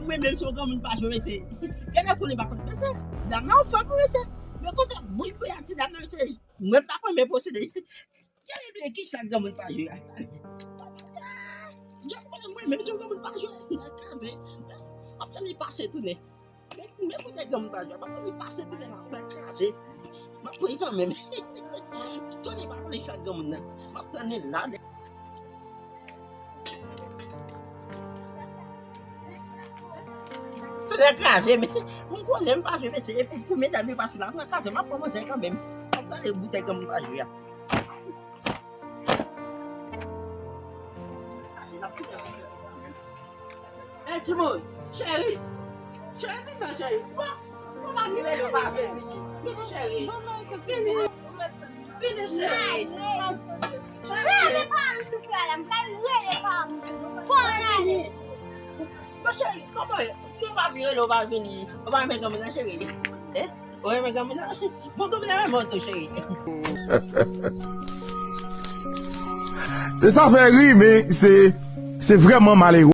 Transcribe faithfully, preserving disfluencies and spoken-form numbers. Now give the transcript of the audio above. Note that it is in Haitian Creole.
Mwen menm si yon granmoun pa jwe, mesye. Genlè konnen pa konn, mesye. Ti dam nan anfòm, mesye. Men konsa, bouy bouy a ti dam nan, mesye. Mwen ta pran men posede. Genlè bliye kisa granmoun pa jwe a. Genlè konnen mwen menm si yon granmoun pa jwe. Nan kraze. M ap tann li pase tounen. Men, men poutèt granmoun pa jwe a. M ap tann li pase tounen nan kraze. M ap pran kanmenm. Tounen pa konnen sa granmoun nan. M ap tann li la. Tounen kraze, men m konnen m pa jwe, mesye. Epi pou medam yo pase la, pran kraze, m ap pran manzè kanmenm. M ap gade boutèy granmoun pa jwe a. Ey, timoun, cheri, cheri, vin non, cheri. Bon, bon, pa vire, non, pa vini. Vini, cheri. Vini, cheri. Rele pa m tou, frè la. M pral rele pa m tou. Bon, ale. Bon, cheri, kòman e? Ou pa vin rele, ou pa vini. Ou pa renmen granmoun nan, cheri? Eh? Ou renmen granmoun nan? Bon, granmoun nan renmen w tou, cheri. E sa fè ri, men se, se vrèman malere.